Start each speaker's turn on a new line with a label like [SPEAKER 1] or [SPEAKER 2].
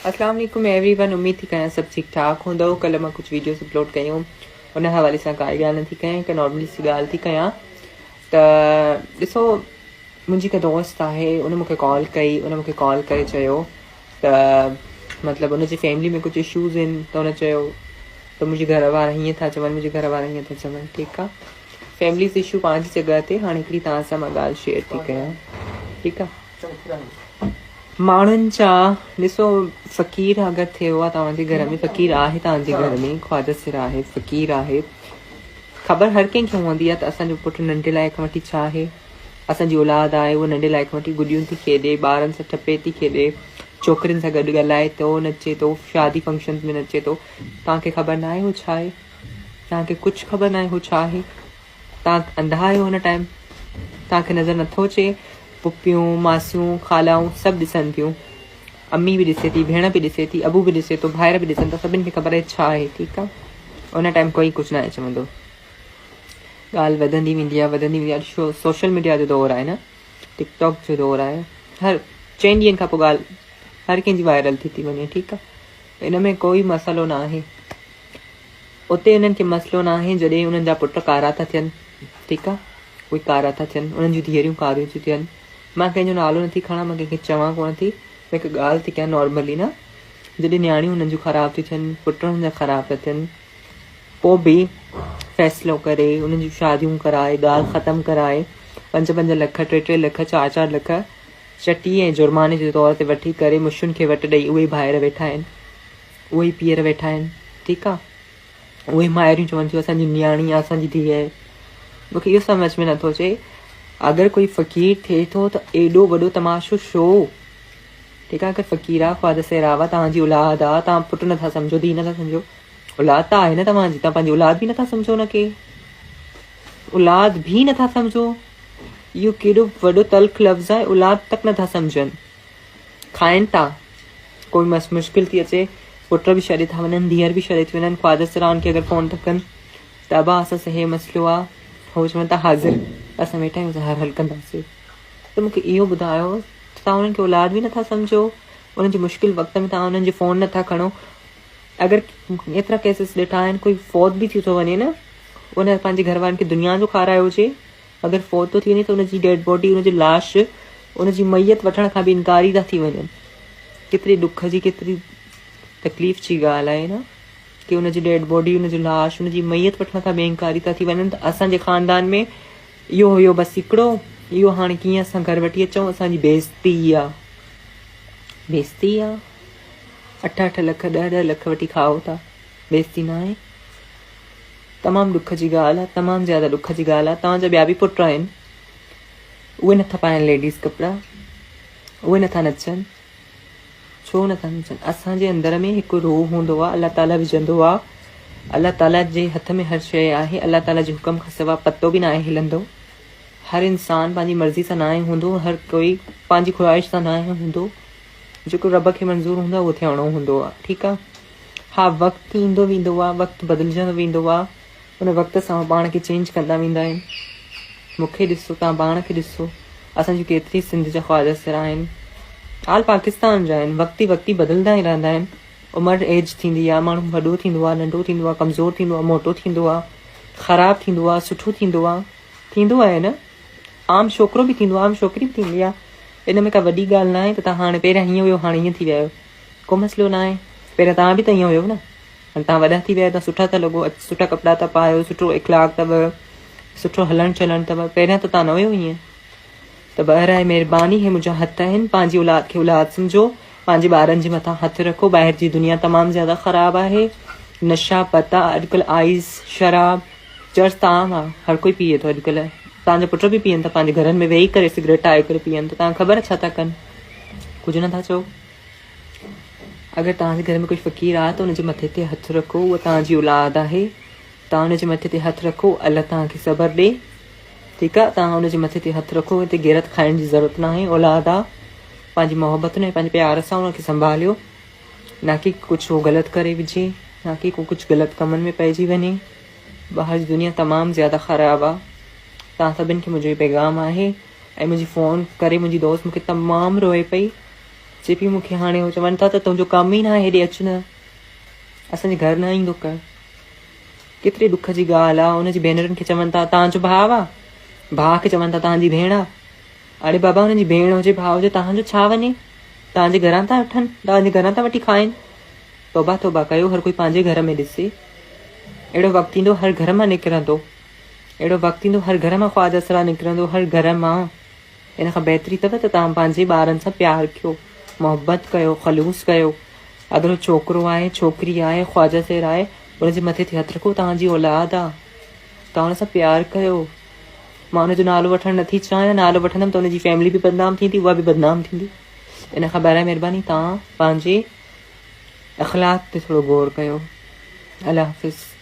[SPEAKER 1] اسلام عليڪم every one اميد ٿي ڪيان سڀ ٺيڪ ٺاڪ هوندؤ ڪلهه مان ڪجهه ويڊيوز اپلوڊ ڪيون ان حوالي سان ڪائي ڳالهه نٿي ڪيان هڪ نارملي سي ڳالهه ٿي ڪيان ته ڏسو منهنجي هڪ دوست آهي ان مونکي ڪال ڪئي ان مونکي ڪال ڪري چيو ته مطلب ان جي فيملي ۾ ڪجهه اشوز آهن ته ان چيو ته منهنجي گهر وارا هيئن ٿا چون منهنجي گهر وارا هيئن ٿا چون ٺيڪ آهي فيمليز اشو پنهنجي جڳهه تي هاڻي هڪڙي توهان سان مان ڳالهه شيئر ٿي ڪيان ٺيڪ آهي ماڻهن جا ڏسو فقير اگر ٿيو آ توهان جي گهر ۾ فقير آهي توهان جي گهر ۾ خواجه سر آهي فقير آهي خبر هر ڪنهن کي هوندي آ ته اسان جو پٽ ننڍي لاء کان وٺي ڇا آهي اسان جي اولاد آهي اهو ننڍي لاء کان وٺي گڏيون ٿي کيڏي ٻارن سان ٺپي ٿي کيڏي ڇوڪرين سان گڏ ڳالهائي ٿو نچي ٿو شادي فنڪشنز ۾ نچي ٿو توهان کي خبر ناهي هو ڇا آهي توهان کي ڪجهه خبر ناهي هو ڇا آهي توهان انڌا آهيو هن ٽائيم توهان کي نظر نٿو اچي پڦيون ماسيون خالائون سڀ ڏسن ٿيون امي به ڏسي ٿي ڀيڻ به ڏسي ٿي ابو به ڏسي ٿو ڀائر به ڏسن ٿا سڀن کي خبر آهي ڇا آهي ٺيڪ آهي ان ٽائيم ڪوئي ڪجهه ناهي چوندو ڳالهه وڌندي ويندي آهي وڌندي ويندي آهي سوشل ميڊيا جو دور آهي نه ٽڪ ٽاڪ جو دور آهي هر چئن ڏينهن کان پوء ڳالهه هر ڪنهن جي وائرل ٿي ٿي وڃي ٺيڪ آهي ان ۾ ڪوئي مسئلو نه آهي اتي انهن کي مسئلو ناهي جڏهن انهن جا پٽ ڪارا ٿا ٿين ٺيڪ آ اهي ڪارا ٿا ٿين انهن جون ڌيئريون ڪاريون ٿيون ٿين مان ڪنهن جو نالو نٿي کڻان مان ڪنهن کي چوان ڪونه ٿي مان هڪ ڳالهه ٿي ڪيان نارملي نه جڏهن نياڻيون انهن جون خراب ٿيون ٿين پٽ انهن جا خراب ٿا ٿين پوء به فيصلو ڪري انهن جون شاديون ڪرائي ڳالهه ختم ڪرائي پنج پنج لک ٽي ٽي لک چار چار لک چٽي ۽ جرماني جي طور تي وٺي ڪري مشن کي وٽ ڏئي اهي ڀائر ويٺا آهن اهي ئي پيئر ويٺا آهن ٺيڪ آ اهي مائريون چون ٿيون اسان جي نياڻي آ اسان جي ڌيء آهي مونکي اهو سمجھ ۾ نٿو اچي اگر ڪوئي فقير ٿئي ٿو ته ايڏو وڏو تماشو شو ٺيڪ آ اگر فقير آ خواجه سيراوا توهان جي اولاد آ توهان پٽ نٿا سمجھو ڌيء نٿا سمجھو اولاد ته آهي نه توهان جي توهان پنهنجي اولاد به نٿا سمجھو ان کي اولاد به نٿا سمجھو اهو ڪيڏو وڏو تلخ لفظ آهي اولاد تڪ نٿا سمجھن کائن ٿا ڪوئي مس مشڪل ٿي اچي پٽ به ڇڏي ٿا وڃن ڌيئر به ڇڏي ٿي وڃن خواجه سرائن کي اگر فون ٿا ڪن ته ابا اسان سان هي مسئلو آ هو چون ٿا حاضر اسان ويٺا آهيون اسان هر حل ڪنداسين ته مونکي اهو ٻڌايو ته توهان انهن کي اولاد به نٿا سمجهو انهن جي مشڪل وقت ۾ توهان انهن جو فون نٿا کڻو اگر ايترا ڪيسز ڏٺا آهن ڪوئي فوت به ٿي ٿو وڃي نه ان پنهنجي گهر وارن کي دنيا جو کارايو هجي اگر فوت ٿو ٿي وڃي ته ان جي ڊيڊ باڊي ان جو لاش ان جي ميت وٺڻ کان به انڪاري ٿا ٿي وڃن ڪيتري ڏک جي ڪيتري تڪليف جي ڳالهه آهي نه ڪي ان جي ڊيڊ باڊي ان جو لاش ان جي ميت وٺڻ کان به انڪاري ٿا ٿي وڃن ته اسان جي خاندان ۾ اهو هيو بس هڪڙو اهو هاڻي ڪيئن اسان گهر وٺي اچون اسان جي بيعزتي آ بيعزتي آ اٺ اٺ لک ڏهه ڏهه لک وٺي کائو ٿا بيعزتي نه آهي تمام ڏک جي ڳالهه آ تمام زياده ڏک جي ڳالهه آ توهان جا ٻيا به پٽ آهن اهي نٿا پائن ليڊيز ڪپڙا اهي نٿا نچن ڇو نٿا نچن اسان جي اندر ۾ هڪ روح هوندو آ الله تعالي وجهندو آ الله تعالي جي هٿ ۾ هر شيء آهي الله تعالي جي حڪم کان سوا پتو به ناهي هلندو هر انسان پنهنجي مرضي سان ناهي هوندو هر ڪوئي پنهنجي خواهش سان ناهي هوندو جيڪو رب کي منظور هوندو آ اهو ٿيڻو هوندو آ ٺيڪ آ ها وقت ايندو ويندو آ وقت بدلجندو ويندو آ ان وقت سان پاڻ کي چينج ڪندا ويندا آهن مون کي ڏسو توهان پاڻ کي ڏسو اسان جون ڪيتري سنڌ جا خواجه سرا آهن آل پاڪستان جا آهن وقتي وقتي بدلدا ئي رهندا آهن عمر ايج ٿيندي آ ماڻهو وڏو ٿيندو آ ننڍو ٿيندو آ ڪمزور ٿيندو آ موٽو ٿيندو آ خراب ٿيندو آ سٺو ٿيندو آ ٿيندو آهي نه عام ڇوڪرو به ٿيندو آ عام ڇوڪري به ٿيندي آ ان ۾ ڪا وڏي ڳالهه نه آهي ته توهان هاڻي پهريان هيئن هيو هاڻي هيئن ٿي ويا آهيو ڪو مسئلو ناهي پهريان توهان به ته ائين هيو نه هاڻي توهان وڏا ٿي ويا آهيو توهان سٺا ٿا لڳو سٺا ڪپڙا ٿا پايو سٺو اخلاق اٿو سٺو هلڻ چلڻ اٿو پهريان ته توهان نه هيو ائين ته بهرحال مهرباني هي منهنجا هٿ آهن پنهنجي اولاد کي اولاد سمجهو پنهنجي ٻارن جي مٿان هٿ رکو ٻاهر جي دنيا تمام زياده خراب آهي نشا پتا اڄڪلهه آئس شراب چرس ته عام آهي هر ڪوئي پيئي ٿو اڄڪلهه توهان جا پٽ به پيئن ٿا پنهنجي گهرن ۾ ويهي ڪري سگريٽ ٺاهي ڪري پيئن ٿا توهان خبر ڇا ٿا ڪن ڪجهه نٿا چئو اگر توهان جي گهر ۾ ڪوئي فقير آهي ته ان جي مٿي تي هٿ رکو اها توهان جي اولاد آهي توهان ان جي مٿي تي هٿ رکو الله توهان کي صبر ڏي ٺيڪ آهي توهان ان جي مٿي تي هٿ رکو هتي غيرت کائڻ جي ضرورت ناهي اولاد آهي پنهنجي محبتن ۽ پنهنجي پيار سان ان کي سنڀاليو نه ڪي ڪجهه هو غلط ڪري وجهي نه ڪي ڪو ڪجهه غلط ڪمن ۾ پئجي وڃي ٻاهر جي دنيا تمام زياده خراب آهي توهان سڀن کي منهنجو هي پيغام آهي ۽ منهنجي فون ڪري منهنجي دوست مونکي تمام روئي پئي. چئي پئي مون کي هاڻي هو چون ٿا ته تنهنجو ڪم ئي ناهي هيڏي اچ نه اسان جي گهر نه ايندو ڪر. ڪيتري ڏک جي ڳالهه آ ان جي ڀينرن کي چون ٿا توهان جو ڀاء آ ڀاء کي چون ٿا توهان جي ڀيڻ آ اڙي بابا هن جي ڀيڻ هجي ڀاء هجي توهان جو ڇا وڃي توهان جي گهران ٿا وٺن توهان جي گهران ٿا وٺي کائن توبه توبه ڪيو هر ڪوئي پنهنجي گهر ۾ ڏسي اهڙو وقت ايندو هر گهر مان نڪرندو اهڙو وقت ايندو هر گهر مان خواجه سرا نڪرندو هر گهر مان ان کان بهتري اٿو ته توهان پنهنجي ٻارن سان پيار ڪيو محبت ڪيو خلوص ڪيو اگر هو ڇوڪرو آهي ڇوڪري آهي خواجه سير آهي ان جي مٿي تي هٿ رکو توهان جي اولاد آ توهان ان سان پيار ڪيو مان ان جو نالو وٺڻ نٿي چاهيان نالو وٺندم ته ان جي فيملي به بدنام ٿيندي اها به بدنام ٿيندي ان کان برائي مهرباني توهان پنهنجي اخلاق تي ٿورو غور ڪيو الله حافظ.